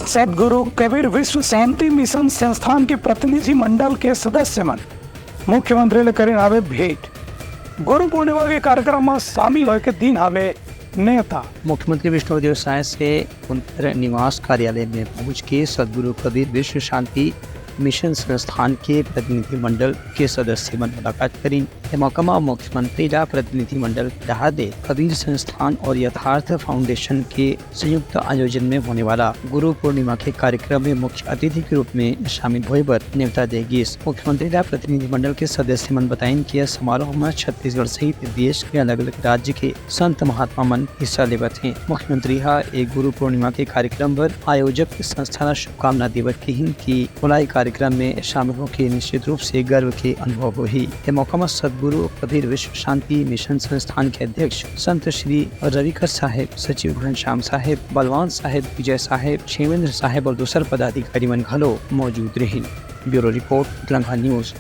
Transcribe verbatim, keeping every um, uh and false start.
सतगुरु कबीर विश्व शांति मिशन संस्थान के प्रतिनिधि मंडल के सदस्य मन मुख्यमंत्री ले करिन हावे भेंट। गुरु पूर्णिमा के कार्यक्रम म शामिल होए के दिन हावे नेवता। मुख्यमंत्री विष्णुदेव साय से उनकर निवास कार्यालय में पहुंच के सतगुरु कबीर विश्व शांति मिशन संस्थान के प्रतिनिधि मंडल के सदस्य मन मुलाकात करिन। ए मौका म मुख्यमंत्री ला प्रतिनिधि मंडल डहार ले कबीर संस्थान और यथार्थ फाउंडेशन के संयुक्त आयोजन में होने वाला गुरु पूर्णिमा के कार्यक्रम में मुख्य अतिथि के रूप में शामिल होए बर नेवता दे गिस। मुख्यमंत्री ला प्रतिनिधि मंडल के सदस्य मन बताइन कि यह समारोह में छत्तीसगढ़ सहित देश के अलग-अलग राज्य के संत महात्मा मन हिस्सा लेवत हें। मुख्यमंत्री हा एक गुरु पूर्णिमा के कार्यक्रम बर आयोजक संस्था ला शुभकामना देवत किहिन कि ओला ए कार्यक्रम में शामिल होके निश्चित रूप से गर्व के अनुभव होही। ए मौका म सतगुरु कबीर विश्व शांति मिशन संस्थान के अध्यक्ष संत श्री रविकर साहेब, सचिव घनश्याम साहेब, बलवान साहेब, विजय साहेब, क्षेमेंद्र साहेब और दूसर पदाधिकारी मन घलो मौजूद रहिन। Bureau report, Langha news.